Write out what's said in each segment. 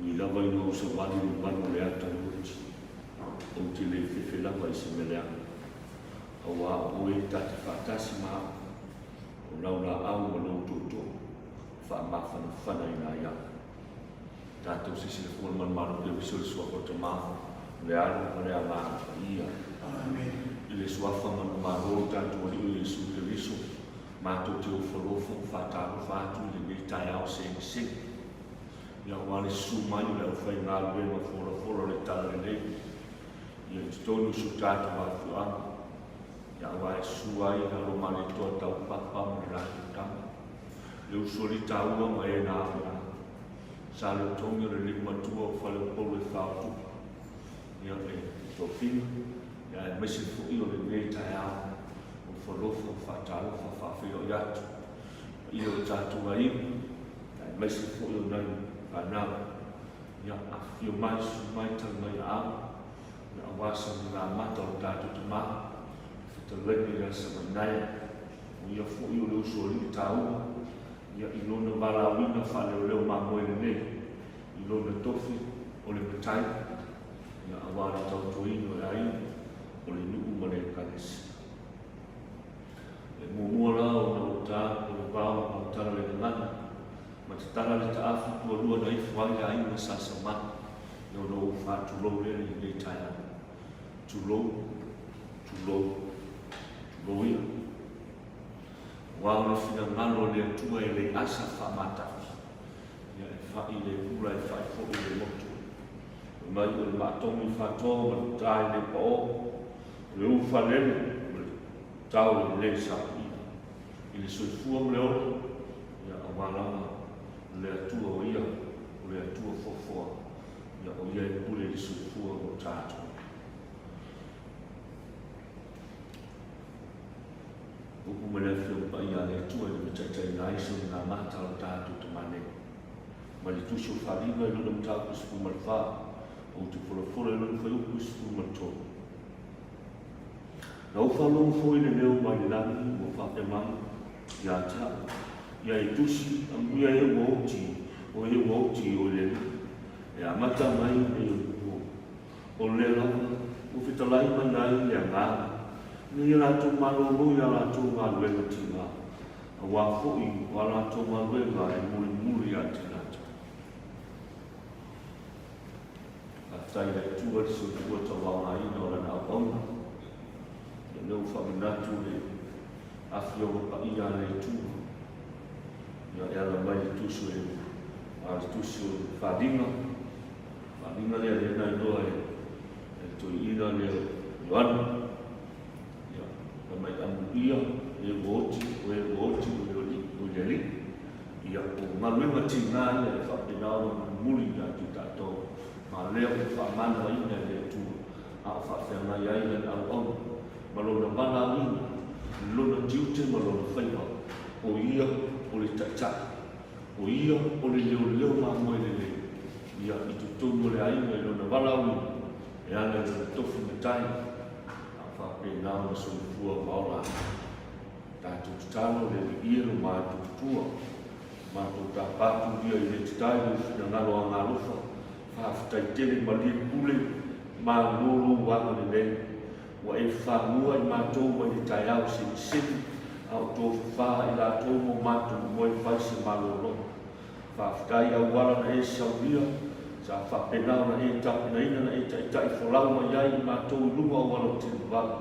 Ui lava ina ou savali i le manu o le ata oti, ou te le fefe lava i se mea leaga, auā o oe ta te faatasi ma au, o lau laau ma lou tootoo e faamafanafanaina ai au. Tatou silasila fua i le malumalu pea uso i le suafa o le Tama, o le Alo ma le Agaga Paia. I le suafa manumalo o le tatou Alii o Iesu Keriso, matou te ofo alofa ma faatalofa atu i lenei taeao segisegi. Ia aua le susu mai o le aufaigaluega folafola o le Talalelei ia i totonu o si o tatou afioaga, ia aua e susu ai alo Malietoa Taupapa ma le latou tama, le uso alii taua ma e na aoina. Sa le togi o le alii matua o Faleupolu e Faotupe, ia le tofiga, ia aemaise foi o lenei taeao o falofa faatalofa faafeiloai atu i o tatou aiga, aemaise foi o nai fanau. Ia, afifio mai, susu mai, tali mai aao, ia aua sauniga mata o le tatou tama, le fetalaiga ia Savainaea, o ia foi o le uso alii taua, ia i lona valaauina faaleoleo mamoe lelei, i lona tofi o le matai, ia aua le tautuaina o le aiga, o le nuu ma le ekalesia. E muamua la ona ou ta o le vao ma ou tala le gagana, ma tatala le taafu tualua na ifo ai le aiga sa Samani, ia ona ou faatulou lea i lenei taeao. Tulou, tulou, tulou ia. Aua o le finagalo o le Atua e le asa faamatafi, ia e fai le pula e fai foi le motu. Fai mai o le maatogi faatoa ma le ta i le paoa, o le ufalele ma le tao le lē sapuia. I le soifua ma le ola, ia aua lava le Atua o ia, o le Atua foafoa, ia o ia e pule i le soifua mo tatou. Upu ma le Afioga Paia a le Atua i le mataitaiina ai soliga mata o le tatou Tama nei. Mai le Tusi o Faliga i lona mataupu 14, ou te folafola i lona fuaiupu 13. Na ou faalogo foi i le leo mai le lagi ua faapea mai ia te au, Ia e tusi, amuia e ua oti, o e ua oti o le Alii, e amata mai nei o le po. O lea lava ua fetalai mai ai le Agaga, ina ia latou malolo i a latou galuega tiga, aua foi o a latou galuega e mulimuli ia te latou. Faafetai i le Atua le soifua tauaogaina o Lana auauna. Ia lea ua faamanatu le afioga paia a le Atua. Ia e ala mai le tusi o le, le tusi o le Faliga, Faliga lea lea na iloa e le toeaina lea o Ioane. Ia, fai mai amuia e ua oti, o e ua oti o le Alii, o le Alii. Ia, o galuega tiga ia e faapena ona mulimuli ia te tatou, ma lea ua faamanaoina e le Atua, a o faafeagai ai lana auauna, ma lona valaauina, lona tiute ma lona faiva, o ia o le Taitai, o ia o le leoleo mamoe lelei, ia, i totonu o le aiga i lona valaauina, e ala i lona tofi matai, a o faapena ona soifua ma ola ai. Tatou tatalo le Alii e lo matou Atua. Matou tapa atu ia i le tatai lou finagalo agalofa, faafetai tele malie pule malo lou agalelei. Ua e fanua i matou mai le taeao segisegi a o tofafa i latou mo matou moe fai se malologa. Faafetai i auala na e saunia, sa faapena ona e tapenaina na e taitai folau mai ai i matou i luga o auala o televavave.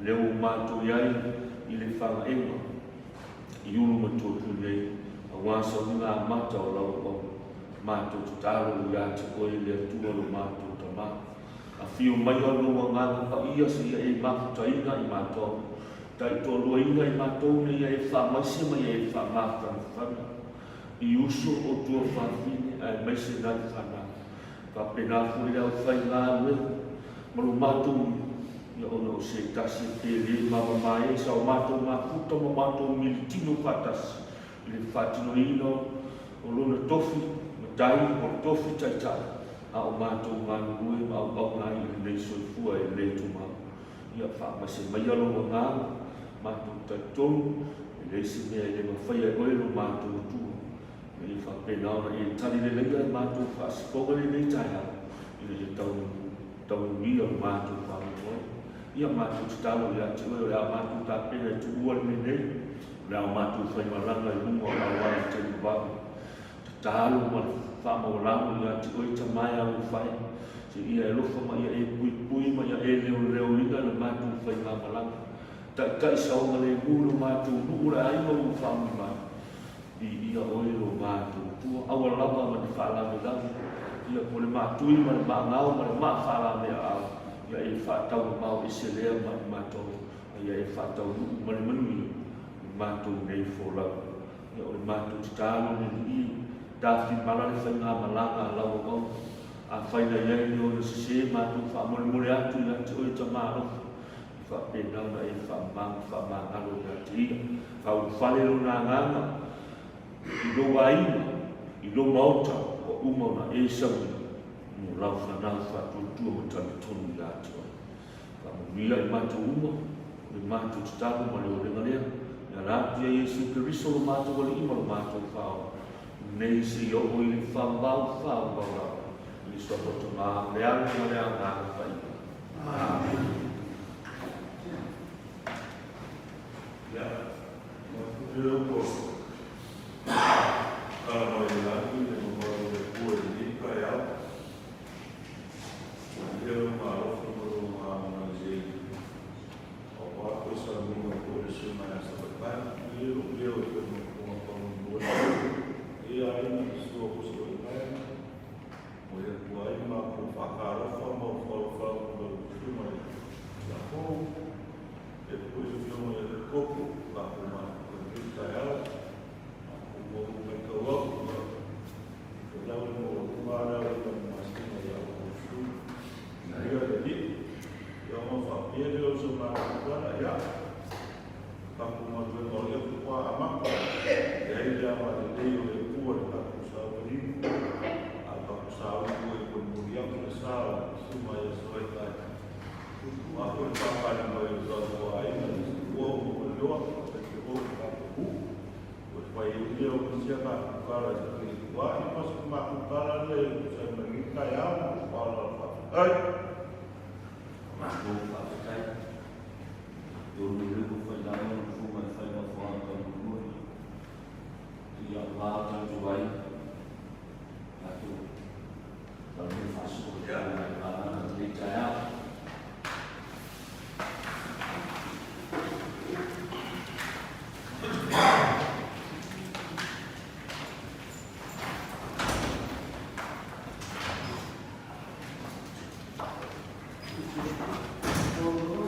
Lea ua matou i ai i le fagaega i ulu ma tuatui nei, aua sauniga amata o lau auauna. Matou tatalo ia te oe le Atua lo matou Tama. Afio mai a lou Agaga Paia seia e mafutaina i matou, taitoaluaina i matou ina ia e faamaise ma ia e faamafanafana i uso o tuafafine aemaise nai fanau. Faapena foi le aufaigaluega ma lo matou nuu, ia ona o se tasi e pe le mamamae sa o matou mafuta ma matou militino faatasi i le faatinoina o lona tofi matai o le tofi taitai, a o matou galulue ma auauna ai i lenei soifua e le tumau. Ia faamaise maia lou agaga, matou talitonu, e leai se mea e le mafaia e oe lo matou Atua. Ina ia faapena ona e tali lelei a matou faasipoga i lenei taeao, ina ia tau taunuia lo matou faamoemoe. Ia matou tatalo ia te oe o le a matou tapena e tuua le mea nei, o le a matou faimalaga i luga o le auala i taimi vave. Tatalo ma le faamaualalo ia te oe Tama e alofa e, se ia e alofa ma ia e puipui ma ia e leoleoina le matou faigamalaga. Taitai saogalemu lo matou nuu le aiga ua faamui mai. Viia oe lo matou Atua, aua lava ma ni faalavelave, ia po le maatui ma le maagao ma le maa faalaveaao, ia e faataumamao ese lea ma i matou, a ia e faataunuu ma le manuia i matou nei folauga. Ia o le matou tatalo le Alii, tafimala le faigamalaga a lau auauna. Afai na i ai ni ona sese matou faamolemole atu ia te oe Tama alofa, i faapena ona e faamama ma faamagalo ia te ia. Faaulufale lona agaga i lou aiga, i lou maota, ua uma ona e saunia mo lau fanau faatuatua ma talitonu ia te oe. Faamanuia i matou uma, o le matou tatalo ma le olega lea, e ala atu ia Iesu Keriso lo matou Alii ma lo matou Faaola, nei seia oo i le faavavau faavavau lava, i le Suafa o Tama, le Alo ma le Agaga Paia. Amene. Ia, lea ua tala mai i lagi le mamalu o le Atua i lenei taeao. Manuia lona alofa ma lona agalelei aua toe saunoa mai foi le Susuga ia Savaitae. Manuia lou leo e fai ma fofoga faamoemoe e aiga i sua o Savaitae. Momoli atu ai ma matou faatalofa ma faalofa atu i lau Susuga i le Tiakono, faapea foi le Afioga ia Jakopo, tatou mafuta i lenei taeao. Matou maua matau atu, ia, o lau le maualuga lea o le masina ia outou sui. Ia le Alii, ia ona faapea lea o se matou tala, ia, tatou galuega o lea faatoa amata, e ai le agalelei o le Atua i le tatou sauniga, a o tatou sauni foi e molimoli atu le sa o le Susuga ia Savaitae. A foi le papale mai o tatou aiga i Samoa ma Maliloa, aemaise foi o tatou nuu. Ua fai ai lea o nisi a tatou tala i se tuai ma se matou tala lea e tusa ai ma lenei taeao ma lou faaaloalo faafetai. Malo faafetai. Tolu lea ua fai lava le fuga e fai ma foaga taumolimoli. Ia aua o tatou ai, tatou tatou faasoa i le malana i lenei taeao.